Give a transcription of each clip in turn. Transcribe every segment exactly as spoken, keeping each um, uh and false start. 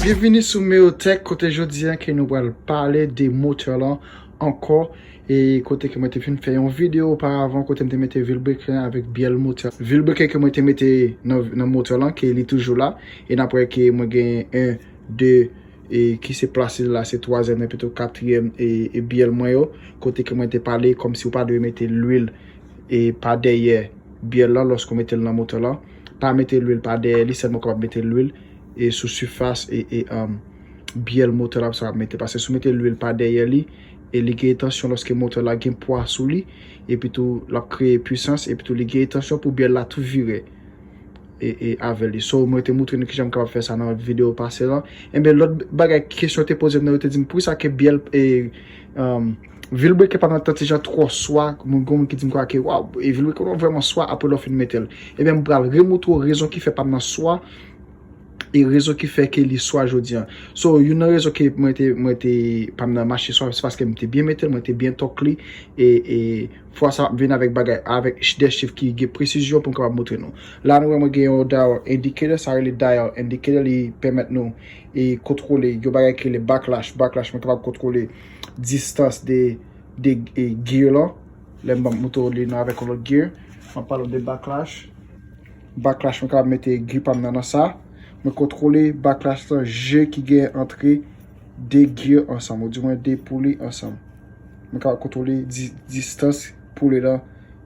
Byenvini sou Meotech, kote jodi a ke nou pral pale de motè lan ankò. E kote ke mwen te fin fè yon videyo oparavan, kote m te mete vilbreker avèk byèl motè. Vilbreker ke mwen te mete nan, nan motè lan, ke li toujou la. E n ap wè ke mwen gen en, de, e ki se plas li la, se twazyèm, men pito katriyèm, e, e byèl mwen yo. Kote ke mwen te pale, kòmsi ou pa dwe mete lwil e pa dèyè byèl lan lòske w mete l nan motè lan. Pa mete lwil pa dèyè li, sèlman w kapab mete lwil e sou sifas e, e um, byèl motè la sa w ap mete. Paske si w mete lwil pa dèyè li, e li gen entansyon lòske motè la gen pwa sou li, epi tou l ap kreye pwisans, epi tou li gen entansyon pou byèl la tou vire e, e avè li. So, mwen te moutre nou kijan m kapab fè sa nan videyo pase lan. Enben, lòt bagay, kesyon te poze m nan, yo te di m, poukisa ke byèl e um, vilbreker pa nan tan ti jan twò swa, mwen gen moun ki di m kwa ke, waw, e vilbreker nan vrèman swa apre lè w fin mete l. Ebyen, m pral remoutre w rezon ki fè pa m nan swa, e rezon ki fè ke li swa jodi an. So, youn nan rezon ke mwen te, mwen te, pa m nan mache swa, se paske m te byen mete l, mwen te byen tòk li, e, e fwa sa ap vin avèk bagay, avèk ch-, de chif ki gen presizyon pou m kapab moutre nou. La, nou wè mwen gen yon dial indicator, sa rele dial indicator, li pèmèt nou e kontwole yon bagay ki rele backlash. Backlash, mwen kapab kontwole distans de, de e, gear lan. Lè m ap moutre w li nan avèk yon lòt gear. Mwen pale w de backlash. Backlash, mwen kapab mete gear pa m nan nan sa. Mwen kontwole backlash lan je ki gen antre de gear ansanm, ou di mwen de pouli ansanm. Mwen kapab kontwole di, distans pouli lan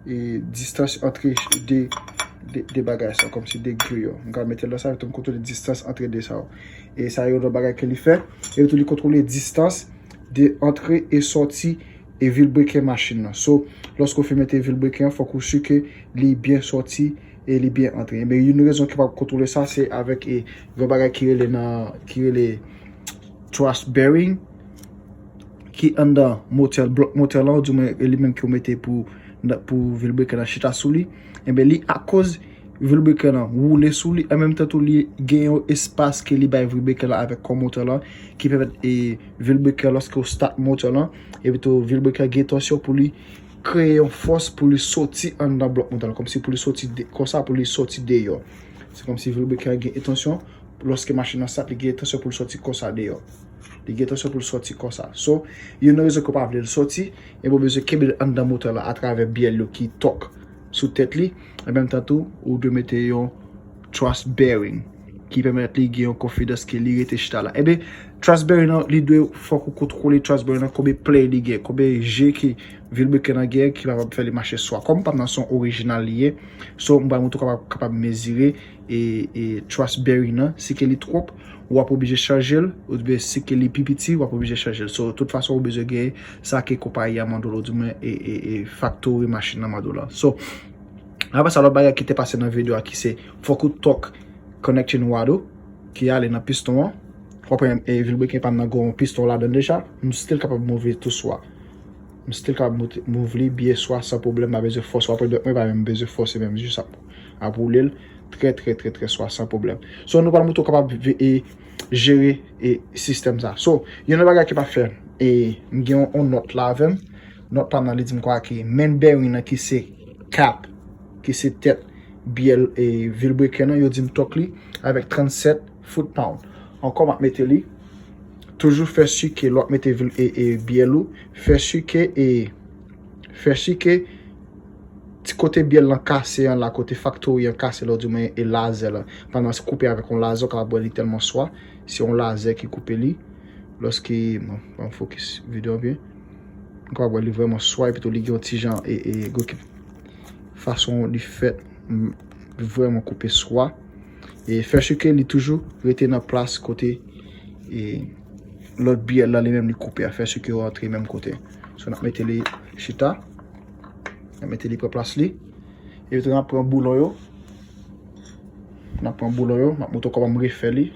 e distans antre de, de, de bagay sa, kòmsi de gear yo. Mwen ka mete l nan sa, epi tou m kontwole distans antre de sa yo. E sa yo nan bagay ke li fè. Epi tou li kontwole distans de antre e sòti e vilbreker machin nan. So, lòske w fin mete vilbreker an, fòk ou si ke li byen sòti e li byen antre. Men youn rezon ki pa kontwole sa, se avèk e, yon bagay ki rele nan, ki rele thrust bearing, ki anndan motè, blòk motè lan, ou di mwen e li menm ke w mete pou, pou vilbreker lan chita sou li, enben li akoz vilbreker lan woule sou li, an menm tan tou li gen yon espas ke li bay vilbreker lan avèk kò motè lan, ki pèmèt e vilbreker lòske w start motè lan, epi tou vilbreker gen entansyon pou li kreye yon fòs pou li soti anndan blòk motè lan, kòmsi pou li soti de, konsa pou li soti deyò. Se kòmsi vilbreker gen entansyon, lòske machin nan start, li gen entansyon pou l soti konsa deyò. Li gen entansyon pou l soti konsa. So, youn nan rezon ke w pa vle l soti, e w bezwen kenbe l anndan motè la atravè byèl yo ki tòk sou tèt li. An menm tan tou, ou dwe mete yon thrust bearing ki pèmèt li gen yon konfidans ke li rete chita la. Enben, thrust bearing nan, li dwe, fòk ou kontwole thrust bearing nan, konbyen play li gen, konbyen je ke vilbreker nan gen ki kapab fè li mache swa. Kòm pa m nan se yon orijinal li ye, so m pral montre w kapab, kapab mezire e, e thrust bearing nan, si ke li twòp, w ap oblije chanje l, oubyen si ke li pi piti, w ap oblije chanje l. So, tout fason, ou bezwen gen sa ke konpayi a mande w la, oudimwen e, e, e factory machin nan mande w la. So, apre sa, lòt bagay ki te pase nan videyo a ki se, fòk ou tòk connecting rod ou, ki ale nan piston an. W ap wè, e, vilbreker pa m nan gen yon piston ladan l deja, m still kapab move tou swa. M still kapab move li byen swa san pwoblèm, pa bezwen fòse. W ap wè dwèt mwen pa menm bezwen fòse menm, jis ap, ap woule l trè, trè, trè, trè swa san pwoblèm. So, nou pral montre w kapab e, jere e sistèm sa. So, youn nan bagay ki pa fè, e m gen yon, yon nòt la avè m. Nòt pa m nan li di m kwa ki main bearing nan ki se cap, ki se tèt byèl e vilbreker nan, yo di m tòk li avèk trannsèt foot pound. Ankò, m ap mete li. Toujou fè si ke lè w ap mete vil e, e byèl ou, fè si ke e, fè si ke ti kote byèl lan kase an la, kote factory an kase la, oudimwen e lazè lan. Pandan se koupe avèk yon lazè, w kapab wè li tèlman swa. Se yon lazè ki koupe li. Lòske, bon, ban m fokis videyo an byen. Ou kapab wè li vrèman swa, epi tou li gen yon ti jan e, e, gwo ki fason li fèt, m, vrèman koupe swa. E fè si ke li toujou rete nan plas kote e lòt byèl la li menm li koupe a. Fè si ke yo rantre menm kote. So, n ap mete li chita. N ap mete li pran plas li. Epi tou n ap pran boulon yo. N ap pran boulon yo. M ap montre w kòman m refè li.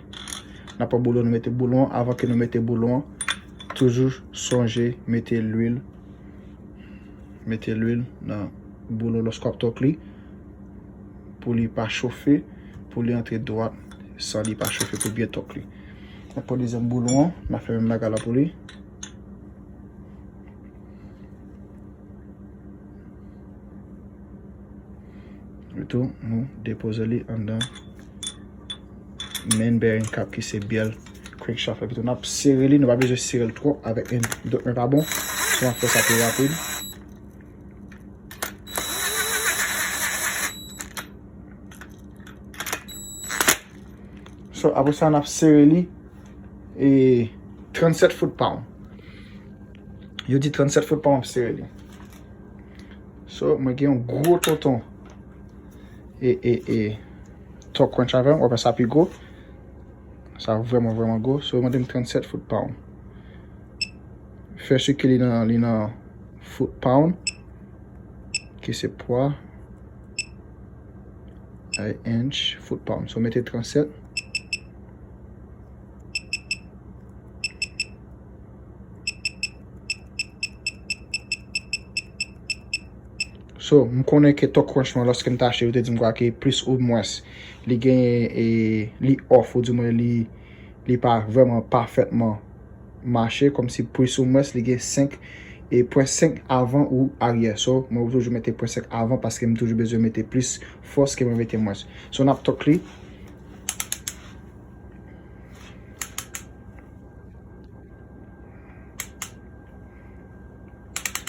N ap pran boulon, nou mete boulon an. Avan ke nou mete boulon an, toujou sonje mete lwil. Mete lwil nan boulon lòske w ap tòk li. Pou li pa chofe, pou li antre dwat, san li pa chofe, pou byen tòk li. N ap pran dezyèm boulon an, n ap fè menm bagay la pou li. Epi tou, nou depoze li anndan main bearing cap ki se byèl crankshaft la pito. N ap sere li, nou pa bezwen sere l twòp avèk yon dòt men pa bon. So n ap fè sa pi rapid. So, apre sa, n ap sere li e trannsèt foot pound. Yo di trannsèt foot pound ap sere li. So, mwen gen yon gwo tonton e, e, e, Torque Wrench avè m, w ap wè sa pi gwo. Sa vrèman, vrèman gwo. So, yo mande m trannsèt foot pound. Fè si ke li nan, li nan foot pound, ki se pwa, ay, inch, foot pound. So, mete trannsèt. So, m konnen ke Torque Wrench mwen, lòske m t achte, yo te di m kwa ke plis ou mwens, li genyen, e, li off, ou di mwen li, li pa vrèman pafètman mache, kòmsi plis ou mwens, li gen senk, e pwen senk avan ou aryè. So, mwen toujou mete pwen senk avan paske m toujou bezwen mete plis fòs ke mwen mete mwens. So, n ap torque li.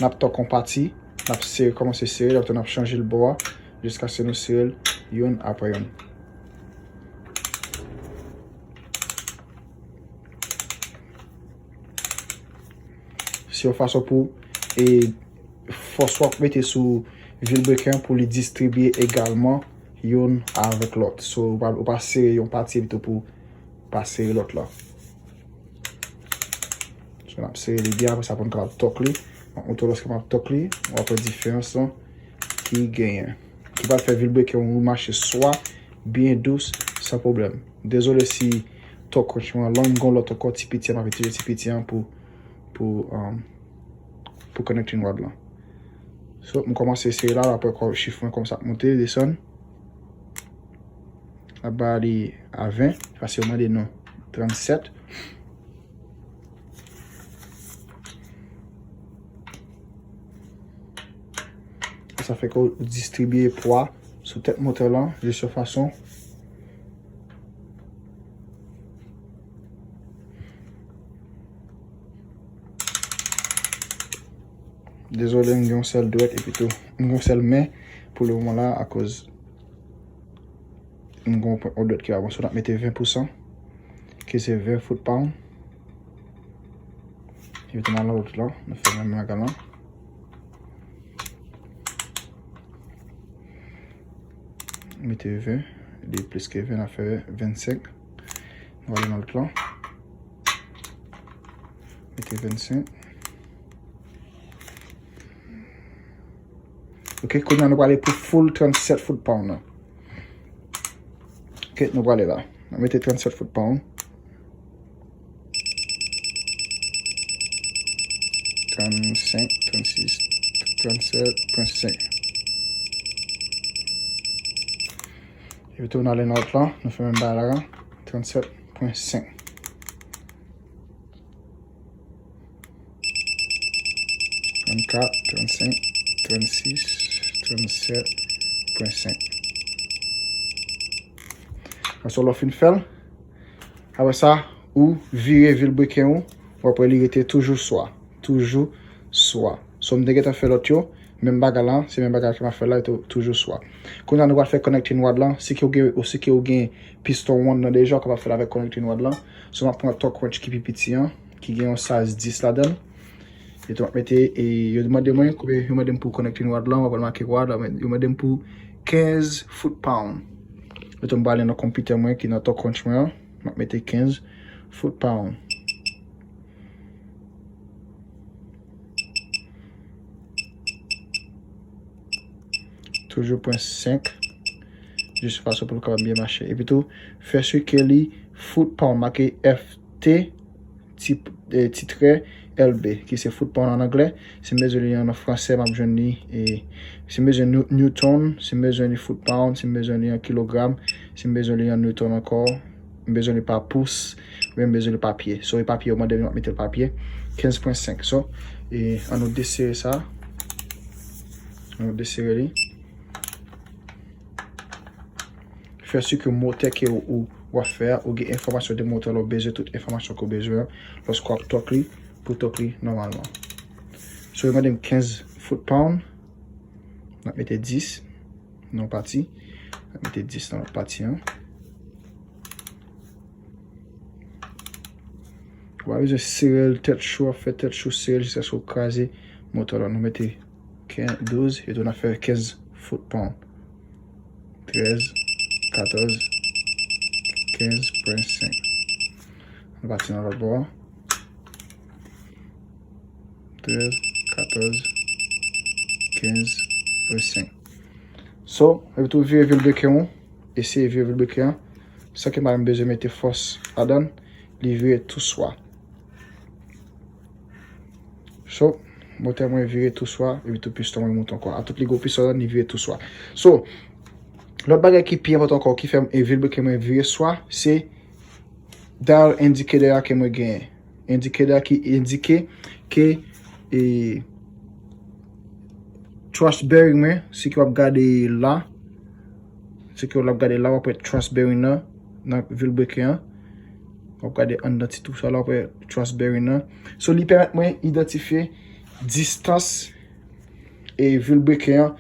N ap torque yon pati, n ap sere, kòmanse sere, apre n ap chanje l bò a, jiskaske nou sere l youn apre youn. Se yon fason pou, e, fòs w ap mete sou vilebrequin an pou li distribye egalman youn avèk lòt. So, ou pa, ou pa sere yon pati epi tou pou pa sere lòt la. So, n ap sere li byen, apre sa pou n kapab torque li. M ap montre w lòske m ap torque li, w ap wè diferans lan ki genyen. Ki pral fè vilebrequin ou mache swa byen dous, san pwoblèm. Dezole si Torque Wrench mwen long, m gen yon lòt ankò, ti piti an, m ap itilize ti piti an pou, pou, um, pou connecting rod lan. So, m kòmanse sere la, apre kò chif mwen kòmanse ap monte, desann. N ap ba li a ven, paske yo mande nou trannsèt. Sa fè ke w distribye pwa sou tèt motè lan, jis yon fason. Dezole, m gen yon sèl dwèt epi tou, m gen yon sèl men pou le moman la, akoz m gen yon dwèt ki pa bon. So, n ap mete ven pousan, ki se ven foot pound. Epi tou nan lòt la, nou fè menm bagay lan. Mete ven, li plis ke ven, n ap fè vennsenk. Nou ale nan lòt la. Mete vennsenk. Ok, kounye a nou prale pou full trannsèt foot pound nan. Ok, nou prale la. Nou mete trannsèt foot pound. Trannsenk, trannsis, trannsèt pwen senk. Epi tou, nou ale nan lòt lan, nou fè menm bagay la, trannsèt pwen senk. Trannkat, trannsenk, trannsis, trannsèt pwen senk. Paske lè w fin fè l, apre sa, ou vire vilebrequin ou, w ap wè li rete toujou swa. Toujou swa. So, m te gentan fè lòt yo, menm bagay la, se menm bagay ke m ap fè la, tou-, toujou swa. Kounye a, nou pral fè connecting rod lan. Si ke w gen, ou si ke w gen piston wonn nan deja, ou kapab fè l avèk connecting rod lan. So, m ap pran torque wrench ki pi piti an, ki gen yon size dis ladan l. Epi tou, m ap mete, e, yo mande mwen, konbyen, yo mande m pou connecting rod lan, m ap make rod, yo mande m pou kenz foot pound. Epi tou, m prale nan konpitè mwen ki nan torque wrench mwen an, m ap mete kenz foot pound. Toujou pwen senk. Jis fason pou l kapab byen mache. Epi tou, fè si ke li foot pound, make F T, ti, e, ti trè, L B, ki se foot pound an anglè. Si m bezwen li an fransè, m ap jwenn li, e, si m bezwen new-, newton, si m bezwen li foot pound, si m bezwen li an kilogram, si m bezwen li an newton ankò, m bezwen li pa pous, oubyen m bezwen li pa pye. So, e pa pye, yo mande m, m ap mete l pa pye. Kenz pwen senk. So, e, ann nou desere sa. Ann nou desere li. Fè si ke motè ke ou, ou, w ap fè a, ou gen enfòmasyon de motè la, ou bezwen tout enfòmasyon ke w bezwen an, lòske w ap tòk li, pou tòk li nòmalman. So, yo mande m kenz foot pound, n ap mete dis nan yon pati, n ap mete dis nan lòt pati an. Ou pa bezwen sere l tèt cho, w ap fè tèt cho sere l jiskaske w kraze motè la. Nou mete ken-, douz, epi tou n ap fè kenz foot pound. Trèz, katòz, kenz pwen senk. Nou pati nan lòt bò a. Trèz, katòz, kenz pwen senk. So, epi tou vire vilbrequin an, eseye vire vilbrequin an, san ke pa menm bezwen mete fòs ladan, li vire tou swa. So, motè mwen vire tou swa, epi tou piston mwen monte ankò. A tout li gwo piston la, li vire tou swa. So, lòt bagay ki pi enpòtan ankò, ki fè m, e, vilbrequin mwen vire swa, se dial indicator a ke mwen genyen. Indicator a ki endike ke, e, thrust bearing mwen, si ke w ap gade la, si ke w ap gade la, w ap wè thrust bearing nan, nan vilbrequin an. W ap gade anndan ti twou sa la, w ap wè thrust bearing nan. So, li pèmèt mwen idantifye distans e vilbrequin an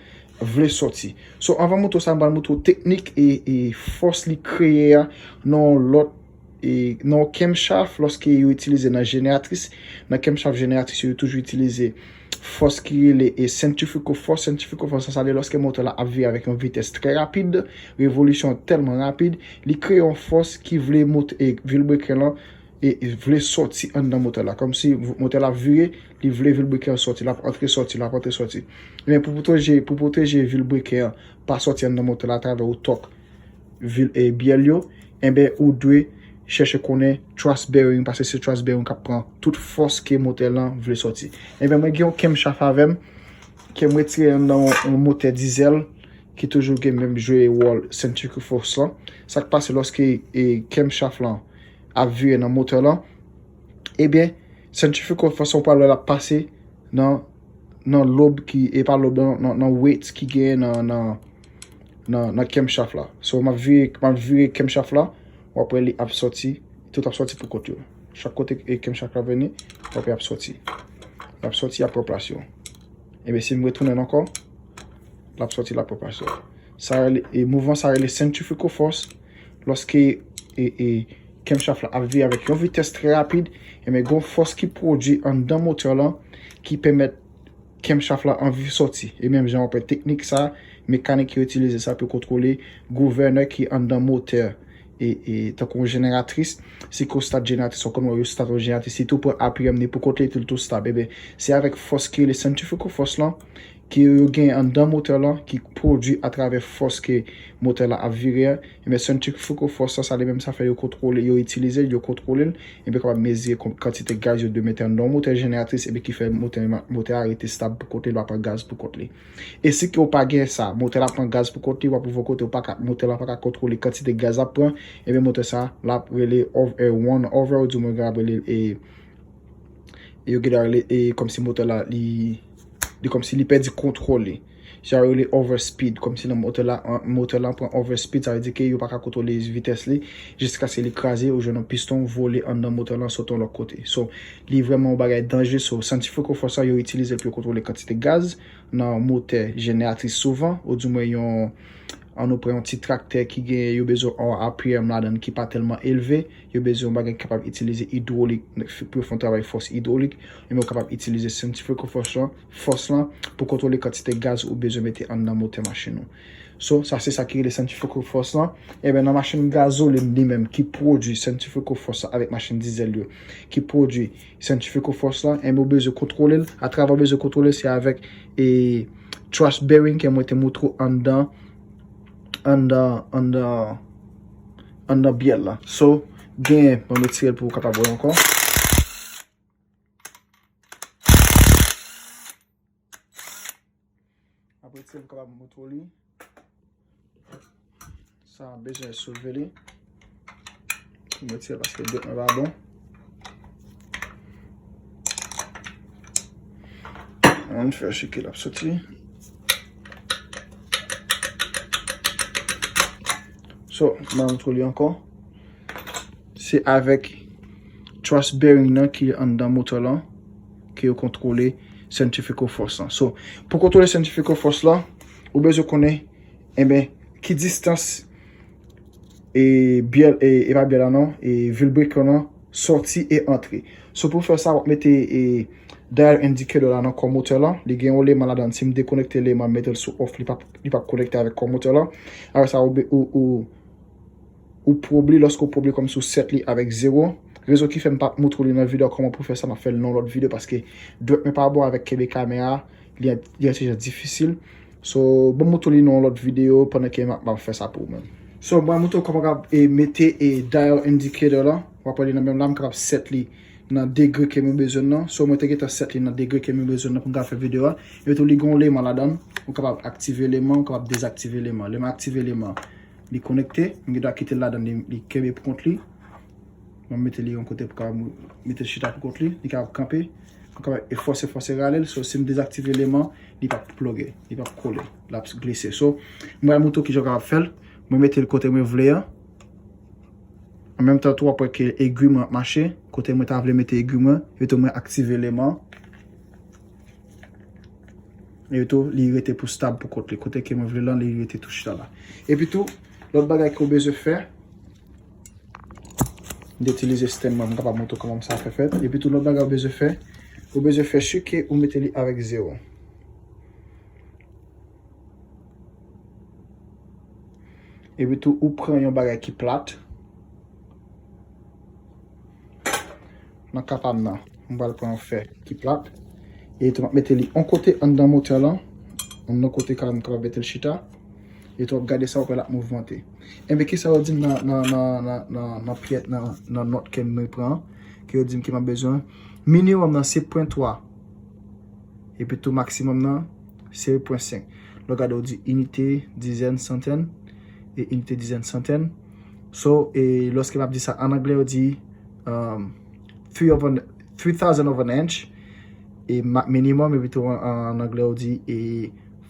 vle sòti. So, anvan m montre w sa, m pral montre w teknik e, e fòs li kreye a nan yon lòt, e nan yon camshaft lòske yo itilize nan jeneratris. Nan camshaft jeneratris yo, yo toujou itilize fòs ki rele e centrifugal force. Centrifugal force sa, sa vle lòske motè la ap vire avèk yon vitès trè rapid, revolisyon tèlman rapid, li kreye yon fòs ki vle mot-, e vilbrequin lan e, e vle sòti anndan motè la. Kòmsi v-, motè la ap vire, li vle vilbrequin an sòti, l ap antre sòti, l ap antre sòti. Men pou pwoteje, pou pwoteje vilbrequin an pa sòti anndan motè la atravè ou tòk vil, e, byèl yo, enben, ou dwe chèche konnen thrust bearing, paske se thrust bearing k ap pran tout fòs ke motè lan vle sòti. Enben, mwen gen yon camshaft avè m, ke m retire anndan yon, yon motè dizèl, ki toujou gen menm jwe wòl centrifugal force lan. Sa k pase lòske, e, camshaft lan ap vire nan motè lan, ebyen, centrifugal force lan ou pral wè l ap pase nan, nan lob ki, e pa lob, nan, nan, nan weights ki genyen nan, nan, nan, nan camshaft la. So, m ap vire, m ap vire camshaft la, w ap wè li ap sòti, tout ap sòti pou kont yo. Chak kote, e, camshaft la vini, w ap wè ap sòti. L ap sòti, ap pran plas yo. Ebyen, si m retounen l ankò, l ap sòti, l ap pran plas yo. Sa rele, e, mouvman sa rele centrifugal force. Lòske, e, e, camshaft la ap vire avèk yon vitès trè rapid, ebyen, gon fòs ki pwodui anndan motè lan ki pèmèt camshaft la anvi sòti. E menm jan w ap wè teknik sa, mekanik yo itilize sa pou kontwole gouvènè ki anndan motè. E, e tankou yon jeneratris, si ke w start jeneratris, ou konn wè yo start yon jeneratris, li tou pran apiyè m ni pou kote li tou, li tou stab. Ebyen, se avèk fòs ki rele centrifugal force lan, ke yo gen anndan motè lan, ki pwodui atravè fòs ke motè la ap vire a. Ebyen, centrifugal force lan, sa li menm sa fè yo kontwole, yo itilize l, yo kontwole l, ebyen, kapab mezire kon-, kantite gaz yo dwe mete anndan yon motè jeneratris, ebyen, ki fè motè, motè a rete stab pou kont li, li pa pran gaz pou kont li. E si ke w pa gen sa, motè la pran gaz pou kont li, w ap rive yon kote, w pa ka, motè la pa ka kontwole kantite gaz l ap pran, ebyen, motè sa, l ap rele ov-, e, run over, ou di mwen, l ap rele, e, e yo gen dwa rele, e, kòmsi motè la, li, li kòmsi li pèdi kontwòl li. Sa yo rele overspeed, kòmsi nan motè la, an, motè la pran overspeed, sa vle di ke yo pa ka kontwole vitès li, jiskaske li kraze, ou jwenn yon piston vole anndan motè la, sot yon lòt kote. So, li vrèman yon bagay danje, so, centrifugal force sa, yo itilize l pou yo kontwole kantite gaz nan motè jeneratris souvan, ou di mwen yon, an nou pran yon ti traktè ki gen, yo bezwen yon R P M ladan l ki pa tèlman elve, yo bezwen yon bagay ki kapab itilize idwolik, pou yo fè yon travay fòs idwolik, ebyen yo kapab itilize centrifugal force lan, fòs lan, pou kontwole kantite gaz ou bezwen mete anndan motè machin ou. So, sa se sa ki rele centrifugal force lan. Ebyen, nan machin gazolin li menm ki pwodui centrifugal force lan avèk machin dizèl yo, ki pwodui centrifugal force lan, ebyen, ou bezwen kontwole l. Atravè ou bezwen kontwole l, se avèk, e, thrust bearing ke mwen te montre w anndan, anndan, anndan, anndan byèl la. So, gen, bon, m retire l pou w kapab wè ankò. Apre, se m kapab montre w li. Sa bezwen soulve li. M retire l paske dwèt mwen pa bon. Ann fè cheke l ap soti. So, m a montre w li ankò. Se avèk thrust bearing nan ki anndan motè lan ke yo kontwole centrifugal force lan. So, pou kontwole centrifugal force lan, ou bezwen konnen, enben, ki distans e byèl, e, e pa byèl la non, e vilebreaker lan sòti e antre. So pou fè sa, w ap mete e, dial indicator la nan kò motè lan. Li gen yon leman ladan. Si m dekonekte leman, m mete l sou off, li p ap, li p ap konekte avèk kò motè lan. Apre sa, ou, ou, ou, ou probe li, lòske w probe li kòmsi w set li avèk zewo. Rezon ki fè m pa montre w li nan videyo kòman pou fè sa, m ap fè l nan yon lòt videyo paske dwèt mwen pa bon avèk kenbe kamera, li, li yon ti jan difisil. So, bon, m montre w li nan yon lòt videyo pandan ke m ap, m ap fè sa pou ou menm. So, mwen montre w kòman w kapab e, mete e, dial indicator la. W ap wè li nan menm la, m kapab set li nan degre ke mwen bezwen nan. So, mwen te gentan set li nan degre ke mwen bezwen nan pou m kapab fè videyo a. Epi tou, li gen yon leman ladan. Ou kapab aktive leman, ou kapab dezaktive leman. Lè m aktive leman, li konekte. M gen dwa kite l ladan, li, li kenbe pou kont li. Mwen mete li yon kote pou kapab mete l chita pou kont li. Li kapab kanpe. Mwen kapab e fòse, fòse rale l. So, si m dezaktive leman, li p ap ploge, li p ap kole, l ap glise. So, mwen pral montre w kijan w kapab fè l. Mwen mete l kote mwen vle an. An menm tan tou, w ap wè ke egwi mwen ap mache. Kote mwen ta vle mete egwi mwen, epi tou mwen aktive leman. Epi tou, li rete pou stab pou kont li. Kote ke mwen vle lan, li rete tou chita la. Epi tou, lòt bagay ke w bezwen fè, m te itilize stand mwen, m kapab montre w kòman sa fè fèt. Epi tou, lòt bagay w bezwen fè, ou bezwen fè si ke ou mete li avèk zewo. Epi tou, ou pran yon bagay ki plat. Nan ka pa m nan, m pral pran yon fè ki plat. E tou, m ap mete li yon kote anndan motè lan. Yon kote ka m kapab mete l chita. E tou, w ap gade sa, w ap wè l ap mouvmante. Enben, kisa yo di m nan, nan, nan, nan, nan, nan pyès, nan, nan nòt ke m pran, ke yo di m ke m ap bezwen? Minimòm nan, se pwen twa. Epi tou, maksimòm nan, se pwen senk. Lè w gade, w di inite, dizèn, santèn, e inite, dizèn, santèn. So, e lòske m ap di sa an anglè, yo di, um, three of an, three thousand of an inch, e ma-, minimum, epi tou an, an anglè, yo di, e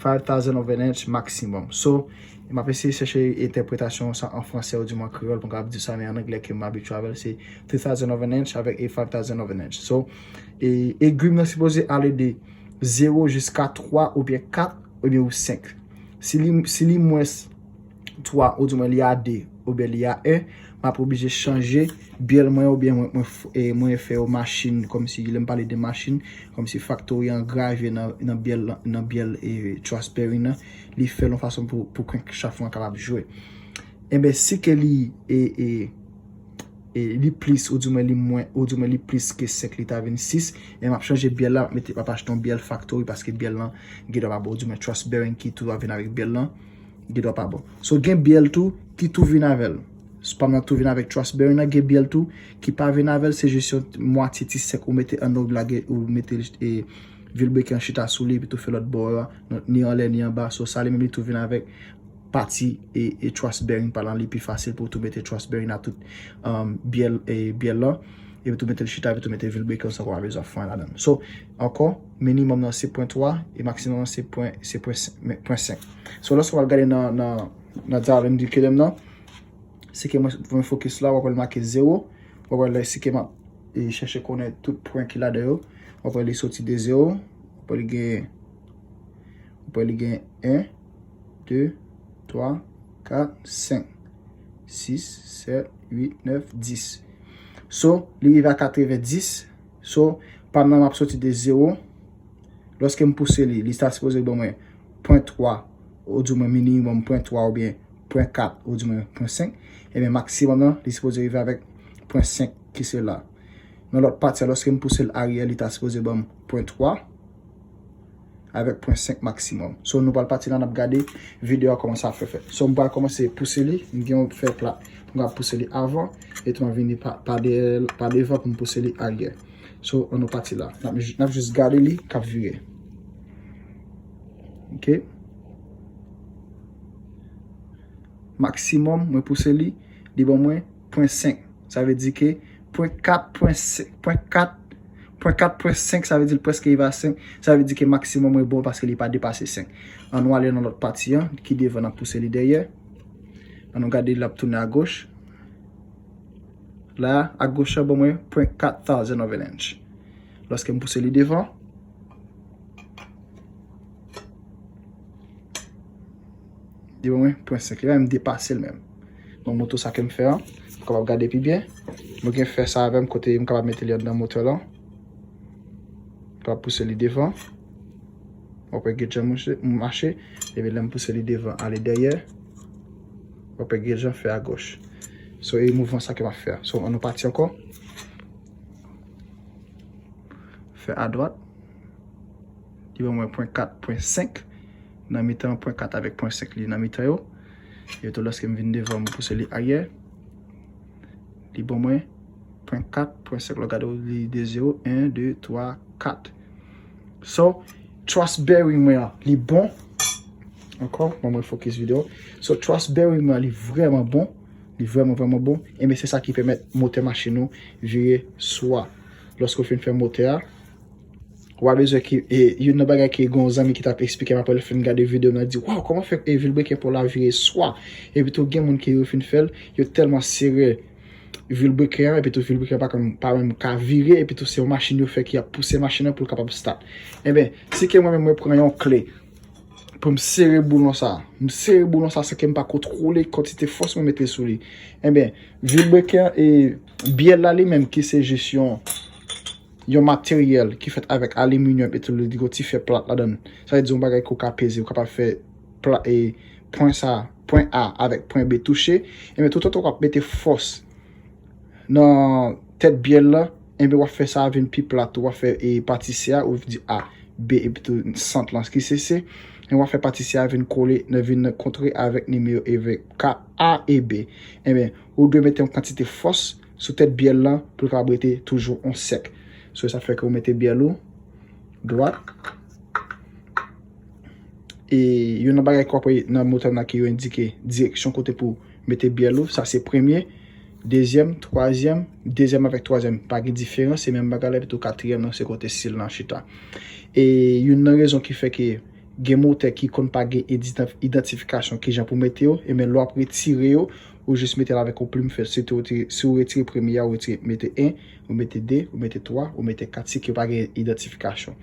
five thousand of an inch maximum. So, m ap eseye chèche entèpretasyon sa an fransè, ou di mwen an kreyòl, pou m kapab di sa, men an anglè ke m abitye avè l, se three thousand of an inch avèk e five thousand of an inch. So, e, egwi m nan sipoze ale de zewo jiska twa oubyen kat oubyen ou senk. Si li, si li mwens twa, ou di mwen li a de, oubyen li a en, m ap oblije chanje byèl mwen, oubyen mwen, mwen f-, e, mwen fè yon machin, kòmsi, lè m pale de machin, kòmsi factory an grave nan, nan byèl, nan byèl, e, thrust bearing nan, li fè l yon fason pou, pou crankshaft mwen kapab jwe. Enben, si ke li, e, e, e, li plis, ou di mwen li mwen, ou di mwen li plis ke senk, li ta vin sis, e m ap chanje byèl la, m ap mete, m ap achte yon byèl factory, paske byèl lan, gen dwa pa bon, ou di mwen thrust bearing ki tou ap vin avèk byèl lan, gen dwa pa bon. So, gen byèl tou ki tou vin avè l. Pa m nan tou vin avèk thrust bearing nan, gen byèl tou ki pa vin avè l, se jis yon mwatye ti senk ou mete anndan, ou lage, ou mete, e, vilebreaker an chita sou li, epi tou fè lòt bò a, ni anlè, ni anba. So, sa li menm li tou vin avèk pati e, e thrust bearing pa lan, li pi fasil pou w tou mete thrust bearing nan tout, um, byèl, e byèl lan. Epi tou mete l chita, epi tou mete vilebreaker san w pa bezwen fè anyen ladan l. So, ankò, minimum nan se pwen twa, e maksimòm nan se pwen, se pwen senk, men, pwen senk. So, lòske w al gade nan, nan, nan dial indicator m nan, si ke mwen, mwen focus la, w ap wè l make zewo. W ap wè lè si ke m ap, e, chèche konnen tout pwen ki ladan yo. W ap wè li soti de zewo. W ap wè li gen, w ap wè li gen en, de, twa, kat, senk, sis, sèt, uit, nèf, dis. So, li rive a katreven dis. So, pa m nan m ap soti de zewo. Lòske m pouse li, li ta sipoze ban mwen pwen twa, ou di mwen minimòm pwen twa oubyen pwen kat, ou di mwen pwen senk. Ebyen, maksimòm nan, li sipoze rive avèk pwen senk ki se la. Nan lòt pati a, lòske m pouse l aryè, li ta sipoze ban m pwen twa avèk pwen senk maksimòm. So, nou pral pati la, n ap gade videyo a kòman sa ap fè fèt. So, m pral kòmanse pouse li, m gen yon fè plat, m pral pouse li avan, e tou m ap vini pa, pa dèyè, pa devan pou m pouse li aryè. So, ann nou pati la. N ap, n ap jis gade li k ap vire. Ok. Maksimòm, mwen pouse li, li ban mwen pwen senk. Sa vle di ke pwen kat, pwen senk, pwen kat, pwen kat, pwen senk, sa vle di l prèske rive a senk. Sa vle di ke maksimòm mwen bon paske li pa depase senk. Ann nou ale nan lòt pati an, ki devan n ap pouse li dèyè. Ann nou gade l ap tounen agoch. La, agoch la ban mwen pwen kat thousand of an inch. Lòske m pouse li devan, li ban mwen pwen senk. Li menm depase l menm. Donk, moto sa ke m fè an, ou kapab gade pi byen. Mwen gen fè sa avè m kote m kapab mete li anndan motè lan. Kapab pouse li devan. W ap wè gen jan mouche, mache. Epi lè m pouse li devan, ale dèyè. W ap wè gen jan fè agoch. So, e mouvman sa ke m ap fè a. So, ann nou pati ankò. Fè adwat. Li ban mwen pwen kat, pwen senk. Nan mitan pwen kat avèk pwen senk li nan mitan yo. Epi tou lòske m vin devan, m pouse li aryè. Li ban mwen pwen kat, pwen senk. Lè w gade w, li de zewo, en, de, twa, kat. So, thrust bearing mwen an, li bon. Ankò, ban mwen fokis videyo. So, thrust bearing mwen an, li vrèman bon. Li vrèman, vrèman bon. Enben, se sa ki pèmèt motè machin nou vire swa. Lòske w fin fè motè a, w a bezwen ki, e, youn nan bagay ki gon zanmi ki t ap eksplike m apre l fin gade videyo m nan, di, "Waw, kòman fè e vilbrekin pa w la vire swa?" Epi tou, gen moun ki yo fin fè l, yo tèlman sere vilbrekin an, epi tou vilbrekin an pa, pa menm ka vire, epi tou se yon machin yo fè ki ap pouse machin nan pou l kapab start. Enben, si ke mwen menm mwen pran yon kle pou m sere boulon sa, m sere boulon sa san ke m pa kontwole kantite fòs mwen mete sou li. Enben, vilbrekin an, e byèl la li menm ki se jis yon yon materyèl ki fèt avèk aliminyòm epi tou li gon ti fè plat ladan l. Sa vle di yon bagay ke w ka peze, ou kapab fè pla, e, pwen sa, pwen A avèk pwen B touche, enben toutotan w ap mete fòs nan tèt byèl la, enben w ap fè sa vin pi plat tou, w ap fè, e, pati C a, ou di A, B, epi tou sant lan ki se C, enben w ap fè pati C a vin kole, nan vin kontre avèk nimewo evèk K, A e B. Enben, ou dwe mete yon kantite fòs sou tèt byèl lan pou l kapab rete toujou on sèk. So, sa fè ke ou mete byèl ou dwat. E youn nan bagay ke w ap wè nan motè nan ki yo endike direksyon kote pou mete byèl ou, sa se premye, dezyèm, twazyèm, dezyèm avèk twazyèm, pa gen diferans, se menm bagay la, epi tou katriyèm nan se kote sil lan chita. E youn nan rezon ki fè ke gen motè ki konn pa gen idita-, idantifikasyon kijan pou mete yo, e men lè w ap retire yo, ou jis mete l avèk yon plim fè, sitou si w retire premye a, ou retire, mete en, ou mete de, ou mete twa, ou mete kat, si ke pa gen idantifikasyon.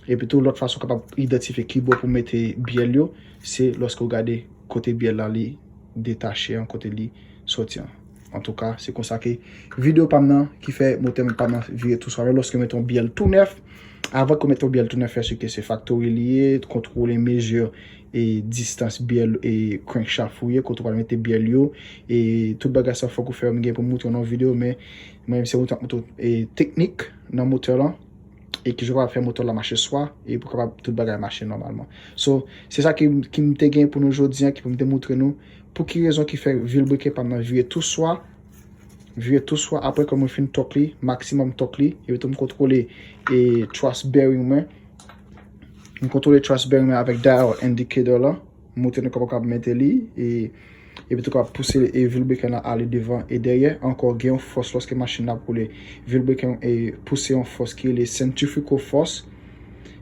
Epi tou, lòt fason w kapab idantifye ki bò pou mete byèl yo, se lòske w gade kote byèl la li detache an, kote li sòti an. Antouka, se konsa ke videyo pa m nan ki fè motè pa m nan vire tou swa. Men lòske w mete yon byèl tou nèf, avan ke w mete yon byèl tou nèf, fè si ke se factory li ye, kontwole mezi e distans byèl e crankshaft ou ye, kote w pral mete byèl yo, e tout bagay sa fòk ou fè, m gen pou m moutre w nan videyo, men mwen menm se moutre, moutre w, e, teknik nan motè lan, e ki jan w kapab fè motè la mache swa, e pou kapab tout bagay mache nòmalman. So, se sa ki, ki m te gen pou nou jodi a, ki pou m te moutre nou, pou ki rezon ki fè vilbrekin pa m nan vire tou swa, vire tou swa, apre ke mwen fin tòk li, maksimòm tòk li, epi tou m kontwole, e, thrust bearing mwen, m kontwole thrust bearing mwen avèk dial indicator la, m moutre nou kòman w kapab mete li, e, epi tou kapab pouse, e, vilbrekin lan ale devan e dèyè. Ankò, gen yon fòs lòske machin nan ap woule, vilbrekin, e, pouse yon fòs ki rele centrifugal force.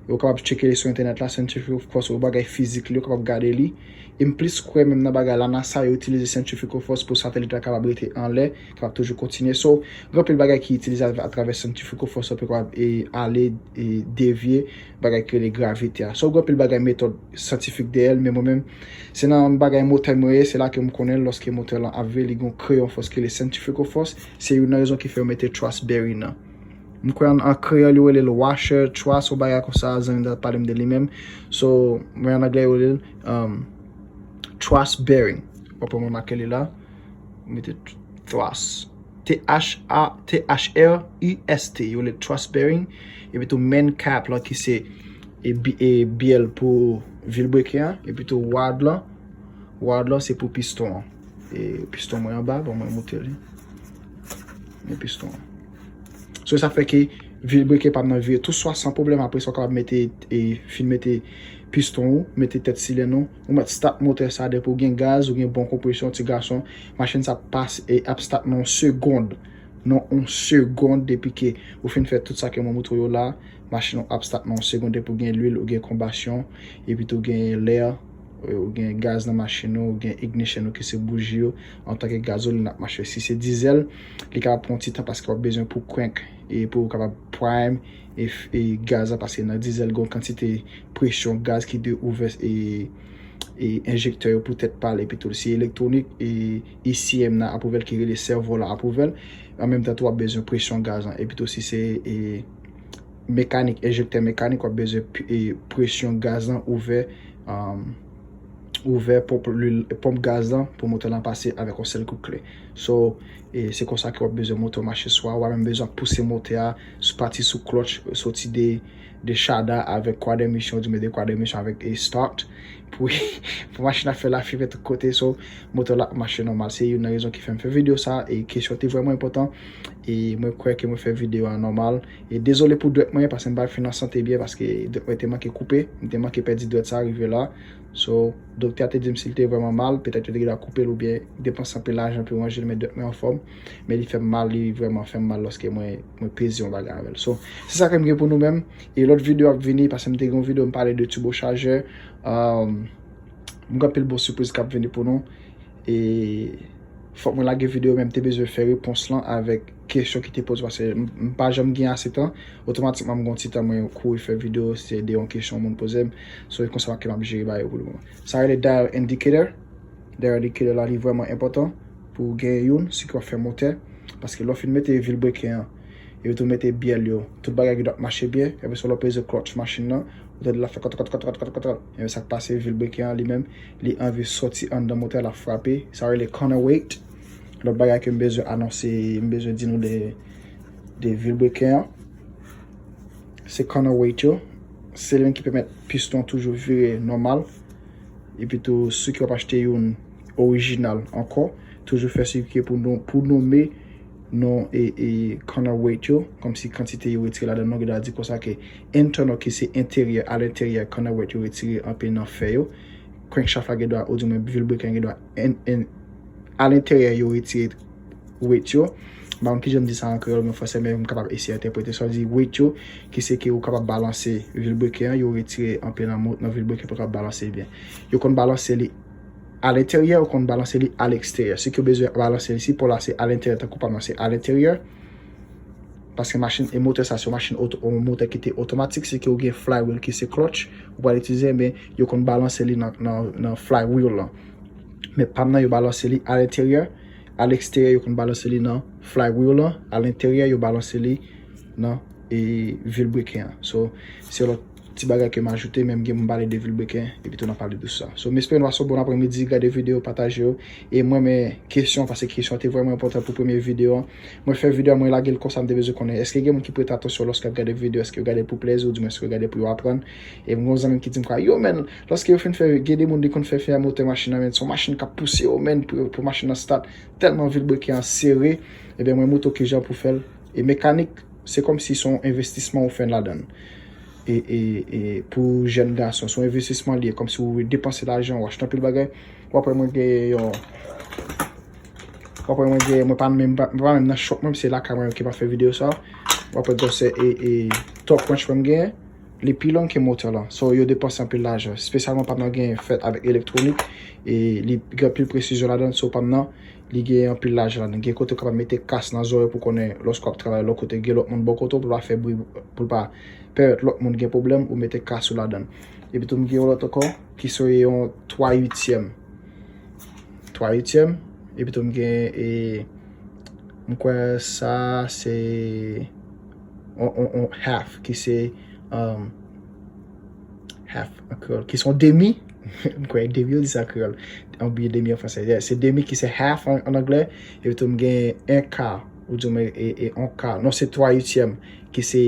E ou kapab tcheke li sou entènèt la, centrifugal force, yon bagay fizik li, ou kapab gade li. E m plis kwè menm nan bagay la, NASA yo itilize centrifugal force pou satelit la kapab rete anlè, kapab toujou kontinye. So, gen anpil bagay ki itilize a, atravè centrifugal force la pou kapab, e, ale, e, devye bagay ki rele gravite a. So, gen anpil bagay metòd syantifik dèyè l, men mwen menm, se nan bagay motè mwen ye, se la ke m konnen l, lòske motè lan ap vire, li gen yon kreyon fòs ki rele centrifugal force, se youn nan rezon ki fè yo mete thrust bearing nan. M kwè an, an kreyòl, yo rele l washer, thrust, yon bagay konsa, zanmi m t ap pale m de li menm. So, mwen an anglè, yo rele l, um, thrust bearing. W ap wè mwen make li la. Mete thrust. T H A, T H R U S T. Yo rele l thrust bearing. Epi tou main cap lan ki se e bi-, e byèl pou vilbrekin an. Epi tou rod lan. Rod lan se pou piston an. E piston mwen anba, bon, mwen moutre li. Men piston an. So, sa fè ke vilbrekin pa m nan vire tou swa san pwoblèm. Apre sa, w kapab mete, e, fin mete piston ou, mete tèt silèn ou, ou mèt start motè sa depi w gen gaz, ou gen bon konpresyon, ti gason, machin sa ap pase, e, ap start nan yon segonn. Nan yon segonn depi ke ou fin fè tout sa ke mwen moutre w yo la, machin ou ap start nan yon segonn depi w gen lwil, ou gen konbasyon, epi tou gen lè, Ou gen gaz nan machin ou, ou gen ignition ou ki se bouji yo, antanke gazolin ap mache. Si se dizèl, li kapab pran yon ti tan paske w ap bezwen pou crank e pou w kapab prime e, e gaz la, paske nan dizèl gen yon kantite presyon gaz ki dwe ouvè e, e enjektè yo poutèt pa l, epi tou si elektwonik e E C M nan apwouve l ki rele sèvo la apwouve l, an menm tan tou w ap bezwen presyon gaz lan, epi tou si se e, mekanik, enjektè mekanik, w ap bezwen presyon gaz lan ouvè, ouvè ponp gaz lan pou motè lan pase avèk yon sèl kout kle. So, e se konsa ke w ap bezwen motè w mache swa, w a menm bezwen pouse motè a, pati sou klòtch, soti de, de chada avèk kwa de misyon, di men de kwa de misyon avèk e start, pou, pou machin ap fè lafimè tout kote. So, motè la ap mache nòmal. Se youn nan rezon ki fè m fè videyo sa, e kesyon te vrèman enpòtan. E mwen kwè ke mwen fè videyo a nòmal. E dezole pou dwèt mwen, paske m pa fin an sante byen, paske dwèt mwen te manke koupe. M te manke pèdi dwèt sa rive la. So, doktè a te di m si l te vrèman mal, petèt yo te gen dwa koupe l oubyen depanse anpil lajan pou yo ranje l, men dwèt mwen anfòm. Men li fè m mal, li vrèman fè m mal lòske mwen, mwen peze yon bagay avè l. So, se sa ke m gen pou nou menm. E lòt videyo ap vini, paske m te gen yon videyo m pale de turbocharger. Um, m gen anpil bon sipriz k ap vini pou nou. E fòk mwen lage videyo, men m te bezwen fè repons lan avèk kesyon ki te poze, paske m, m pa janm gen ase tan. Otomatikman, m gen yon ti tan mwen kouri fè videyo, se de yon kesyon moun poze m. So, e konsa ke m ap jere bagay yo pou le moman. Sa rele dial indicator. Dial indicator la, li vrèman enpòtan pou w gen youn, si ke w ap fè motè. Paske lè w fin mete vilbrequin an, epi tou mete byèl yo, tout bagay ki dwèt mache byen, epi si w peze klòtch machin nan, ou tande l ap fè kòt, kòt, kòt, kòt, kòt, kòt, kòt. Epi sa k pase, vilbrequin an li menm, li anvi soti anndan motè, l ap frape. Sa rele counterweight. Lòt bagay ke m bezwen anonse, m bezwen di nou de, de vilbrequin an, se counterweight yo. Se li menm ki pèmèt piston toujou vire nòmal. Epi tou, si ke w ap achte youn orijinal ankò, toujou fè swiv ki pou nou, pou nonmen non e, e counterweight yo, kòmsi kantite yo retire ladan. Nou gen dwa di konsa ke internal, ki se enteryè, alenteryè, counterweight yo retire anpil nan fè yo. Crankshaft la gen dwa, oudimwen vilbrequin gen dwa en, en, alenteryè yo retire weight yo. M pa konn kijan m di sa an kreyòl oubyen fransè, men m kapab eseye entèprete sa. Di weight yo, ki se ke ou kapab balanse vilbrequin an, yo retire anpil nan mo-, nan vilbrequin pou kapab balanse byen. Yo konn balanse li alenteryè, yo konn balanse li aleksteryè. Si ke w bezwen balanse li, si pò la se alenteryè, tankou pa m nan se alenteryè. Paske machin, e motè sa, se yon machin oto, yon motè ki te otomatik, se ke ou gen flywheel ki se klòtch, ou pral itilize, men yo konn balanse li nan, nan, nan flywheel lan. Men pa m nan, yo balanse li alenteryè, aleksteryè, yo konn balanse li nan flywheel lan, alenteryè, yo balanse li nan, e, vilbrequin an. So, se lòt ti bagay ke m ajoute, men m gen pou m pale de vilbrequin, epi tou n a pale de sa. So, m espere nou pase yon bon apremidi, gade videyo, pataje yo, e mwen, men kesyon, paske kesyon te vrèman enpòtan pou premye videyo an. Mwen fè videyo a, mwen lage l konsa, m te bezwen konnen, èske gen moun ki prete atansyon lòske y ap gade videyo, èske yo gade pou plezi, oudimwen èske yo gade pou yo aprann. E m gen yon zanmi m ki di m kwa, yo, men, lòske yo fin fè, gen de moun ki konn fè, fè motè machin nan, men, se yon machin k ap pouse yo, men, pou, pou machin nan start, tèlman vilbrequin an sere, ebyen, mwen montre w kijan pou fè l. E mekanik, se kòmsi se yon envestisman ou fè ladan l. E, e, e pou jèn gason, se yon envestisman li ye, kòmsi ou depanse lajan, ou achte anpil bagay, w ap wè mwen gen yon, w ap wè mwen gen, mwen pa menm, pa, pa menm nan shop mwen, se lakay mwen ke m ap fè videyo sa. W ap wè gwosè e, e torque wrench mwen gen, li pi long ke motè lan. So, yo depanse anpil lajan, espesyalman pa m nan gen fèt avèk elektwonik, e li gen anpil presizyon ladan, so pa m nan, li gen anpil lajan ladan. Gen kote w kapab mete kas nan zòrèy pou konnen lòske w ap travay lòt kote, gen lòt moun bò kote w pou l pa fè bri, pou l pa pèmèt lòt moun gen pwoblèm, ou mete kas ou ladan. Epi tou m gen yon lòt ankò, ki se yon twa uityèm. Twa uityèm, epi tou m gen, e, m kwè sa se on, on, on half, ki se, um, half an kreyòl, ki se yon demi. M kwè demi yo di sa an kreyòl. Oubyen demi an fransè. Yeah, se demi ki se half an, an anglè. Epi tou m gen en ka, oudimwen e, e on ka. Non, se twa uityèm, ki se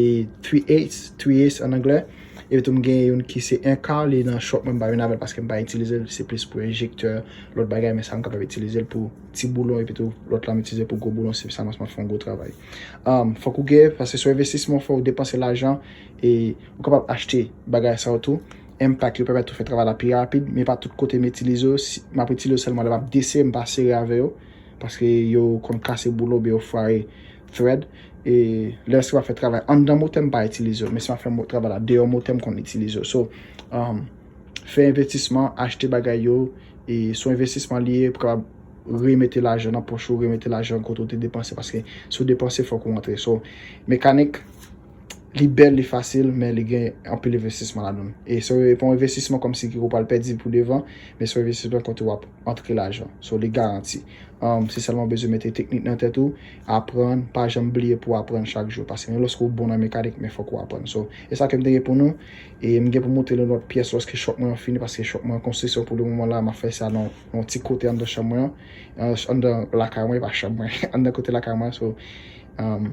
three eighths, three eighths an anglè. Epi tou m gen youn ki se en ka, li nan shop mwen, m pa vin avè l paske m pa itilize l, se plis pou enjektè, lòt bagay, men sa m kapab itilize l pou ti boulon, epi tou lòt la m itilize pou gwo boulon, se sa m ap fè yon gwo travay. Um, fòk ou gen, paske se yon envestisman, fòk ou depanse lajan, e ou kapab achte bagay sa yo tou. Impact yo pèmèt ou fè travay la pi rapid, men pa tout kote m itilize yo. Si, m ap itilize yo sèlman lè m ap deseye, m pa sere avè yo, paske yo konn kase boulon oubyen yo fraye thread. E lè se m ap fè travay anndan motè, m pa itilize yo, men si m ap fè mo-, travay la deyò motè, m konn itilize yo. So, um, fè envestisman, achte bagay yo, e se yon envestisman li ye pou kapab remete lajan nan pòch ou, remete lajan kote w te depanse, paske si w depanse, fòk ou rantre. So, mekanik, li bèl, li fasil, men li gen anpil envestisman ladan l. E se pa yon envestisman kòmsi ki ou pral pèdi pou devan, men se yon envestisman kote w ap antre lajan. So, li garanti. Um, se sèlman bezwen mete teknik nan tèt ou, aprann, pa janm bliye pou w aprann chak jou. Paske menm lòske w bon nan mekanik, men fòk ou aprann. So, e sa ke m te gen pou nou. E m gen pou montre nou lòt pyès lòske shop mwen an fini, paske shop mwen an konstriksyon pou le moman la, m ap fè sa nan yon ti kote anndan chanm mwen an, anndan lakay mwen, e pa chanm mwen, anndan kote lakay mwen. So, um,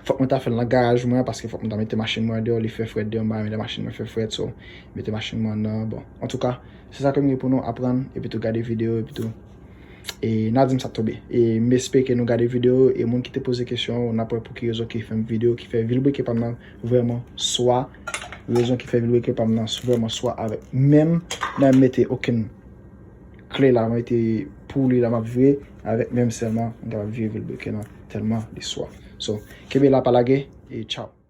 fòk mwen ta fè l nan garaj mwen an, paske fòk mwen ta mete machin mwen an deyò, li fè frèt deyò, m pa renmen lè machin mwen fè frèt, so, mete machin mwen an nan, bon. Antouka, se sa ke m gen pou nou aprann, epi tou gade videyo, epi tou. E n a di m sa k tonbe. E m espere ke nou gade videyo, e moun ki te poze kesyon, n ap wè pou ki rezon ki fè m videyo, ki fè vilbriquet pa m nan vrèman swa, rezon ki fè vilbriquet pa m nan vrèman swa avèk menm, nan mete okenn kle la, mete pou li la, m ap vire avèk menm sèlman, m kapab vire vilbriquet nan tèlman li swa. So, kenbe la, pa lage, e tchaw.